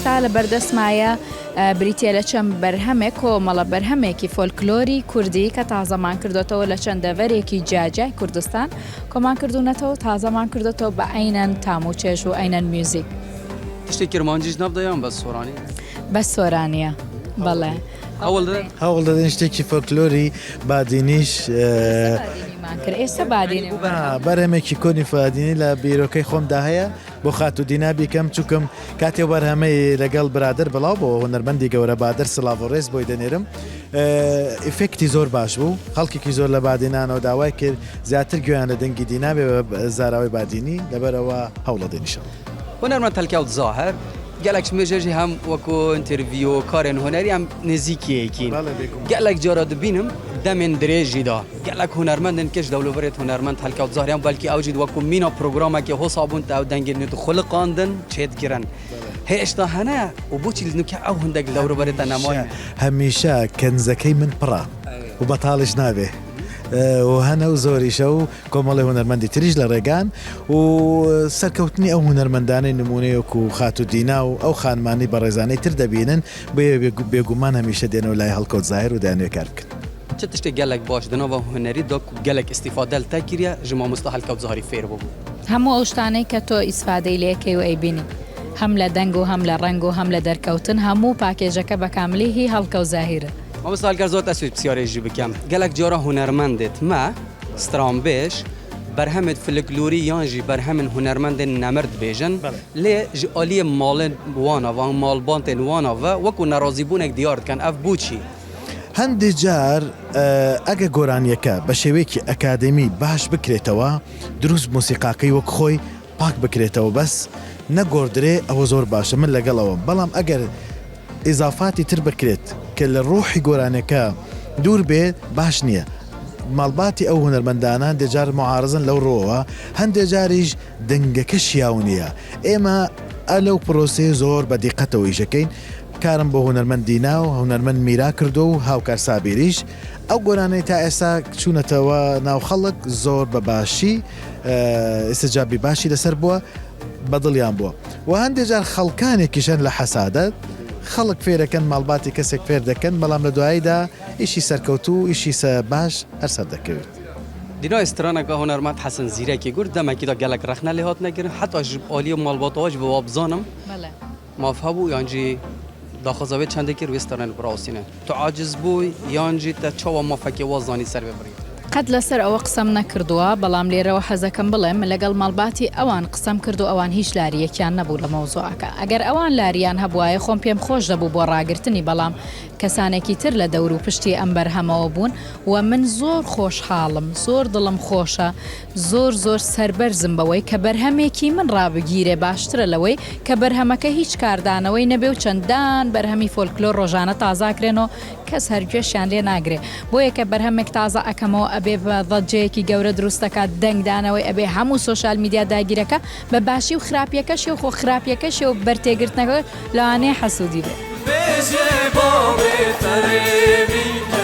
ئێستا لە بەردەستمایە بریتییە لە چەند بەرهەمێک، کۆمەڵە بەرهەمێکی فۆلکلۆری کوردی کە تازەمان کردۆتەوە لە چەند دەڤەرێکی جیاجیای کوردستان کۆمان کردوونەتەوە تازەمان کردۆتەوە بە عەینەن تام و چێژ و عەینەن میوزیک. تشتێک کرمانجیش ناو دەیان بەس سۆرانی؟ بەس سۆرانییە بەڵێ. هەوڵ دەدەن؟ هەوڵ دەدەین شتێکی فۆلکلۆری بادینیش. ئێستا بادینیمان کرد ئێستا بادینی. بەرهەمێکی کۆنی بادینی لە بیرۆکەی خۆمدا هەیە. بۆ خاتوو دینا بیکەم چوکم کاتێ بەرهەمەی لەگەڵ برادەر بڵاو بۆ هونەرمەندی گەورە بادەر سڵاڤ و ڕێز بۆی دەنێرم ئیفێکتی زۆر باش بوو خەڵکێکی زۆر لە بادینانەوە داوای کرد زیاتر گوێیان لە دەنگی دینا بێ بە زاراوەی بادینی لەبەرئەوە هەوڵەدەین ئیشەڵا. هونەرمەند هەلکەوت زاهر، گەلەک مێژە ژی هەم وەکو ئینترڤیو و کارێن هونەری ئەم نزیکی یەکین. گەلەک جارا دبینم دەمێن درێژی دا گەلەک هونەرمەندن کش دەولوبرێت هونەرمەند هەلکەوت زاهر یان بەلکی ئەو ژی وەکو مینا پرۆگرامەکێ هۆسا بوون تە ئەو دەنگێن نوێ دخولقاندن چێدگرن هێشتا هەنە و بۆچی نوکە ئەو هندەک دەوروبەرێ تە نەماینە؟ هەمیشە کەنزەکەی من پڕە و بەتاڵیش نابێ و هەنە و زۆریشە و کۆمەڵی هونەرمەندی تریش لە ڕێگان و سەرکەوتنی ئەو هونەرمەندانەی نموونەی وەکو خاتوو دینا و ئەو خانمانەی بەڕێزانەی تر دەبینن بۆیە بێگومان هەمیشە دێنەوە لای هەڵکەوت زاهیر و دەیانەوێت کار بکەن. چ تشتێک گەلەک باش دە ناڤ هونەری دا کو گەلەک ئیستیفادە لە تە کریە ژ مامۆستا هەلکەوت زاهری فێر ببوو؟ هەموو ئەو شتانەی کە تۆ ئیسفادەی لێ کەی و ئەیبینی هەم لە دەنگ و هەم لە ڕەنگ و هەم لە دەرکەوتن هەموو پاکێجەکە بە کاملی هی هەڵکەوت زاهیرە. مامۆستا هەلکەوت زۆر تەسویر پسیارێ ژی بکەم گەلەک جارا هونەرمەندێت مە سترانبێژ بەرهەمێت فلکلۆری یان ژی بەرهەمن هونەرمەندێن نەمر دبێژن لێ ژ ئالیێ ماڵێن واناڤ ئان ماڵبانتێن واناڤ وەکو نەڕازیبوونێک دیار دکەن ئەڤ بۆچی؟ هەندێ جار ئەگە گۆرانیەکە بە شێوەیەکی ئەکادێمی باش بکرێتەوە دروست مۆسیقاکەی وەک خۆی پاک بکرێتەوە بەس نەگۆڕدرێ ئەوە زۆر باشە من لەگەڵ ئەوەم بەڵام ئەگەر ئیزافاتی تر بکرێت کە لە ڕۆحی گۆرانیەکە دوور بێت باش نییە ماڵباتی ئەو هونەرمەندانە هەندێ جار معارزن لەو ڕووەوە هەندێ جاریش دەنگەکە شیاو نییە ئێمە ئە لەو پرۆسەیە زۆر بە دیقەتەوە ئیشەکەین کارم بۆ هونەرمەند دینا و هونەرمەند میرا کردووە و هاوکار سابیریش ئەو گۆرانەی تا ئێستا چوونەتەوە ناو خەڵک زۆر بە باشی ئیستجابی باشی لەسەر بووە بە دڵیان بووە و هەندێ جار خەڵکانێکیش هەن لە حەسادەت خەڵک فێرەکەن ماڵباتی کەسێک فێر دەکەن بەڵام لە دواییدا ئیشی سەرکەوتوو و ئیشی باش هەر سەردەکەوێت. دینا straneka hunermend Hesen Zîrekê got demekî de gelek rexne lê hatine kirin heta ji aliyê malbata we ji bi wa bizanim maf hebû yan jî daxwaza wê çendê kir wê stranê li birawestîne. Tu aciz bûy yan jî te çawa mafekê wa zanî ser vê biryarê? قەت لەسەر ئەوە قسەم نەکردووە، بەڵام لێرەوە حەزەکەم بڵێم من لەگەڵ ماڵباتی ئەوان قسەم کرد و ئەوان هیچ لارییەکیان نەبوو لە مەوزوعەکە. ئەگەر ئەوان لارییان هەبوایە خۆم پێم خۆش دەبوو بۆ ڕاگرتنی بەڵام کەسانێکی تر لە دەور و پشتی ئەم بەرهەمەوە بوون و من زۆر خۆشحاڵم زۆر دڵم خۆشە زۆر زۆر سەربەرزم بەوەی کە بەرهەمێکی من ڕابگیرێ باشترە لەوەی کە بەرهەمەکە هیچ کاردانەوەی نەبێ و چەندان بەرهەمی فۆلکلۆر ڕۆژانە تازاکرێنەوە کەس هەر گوێشیان لێ ناگرێ بۆیە کە بەرهەمێک تازە ئەکەمەوە ئەبێ بە ضەجەیەکی گەورە دروست دەکات دەنگدانەوەی ئەبێ هەموو سۆشیال میدیا داگیرەکا بە باشی و خراپیەکەشی و خۆ خراپیەکەشی و بەرتێگرتنەکە لەوانەیە حەسوودی بێ. بێژێ بابێ فەرێبی.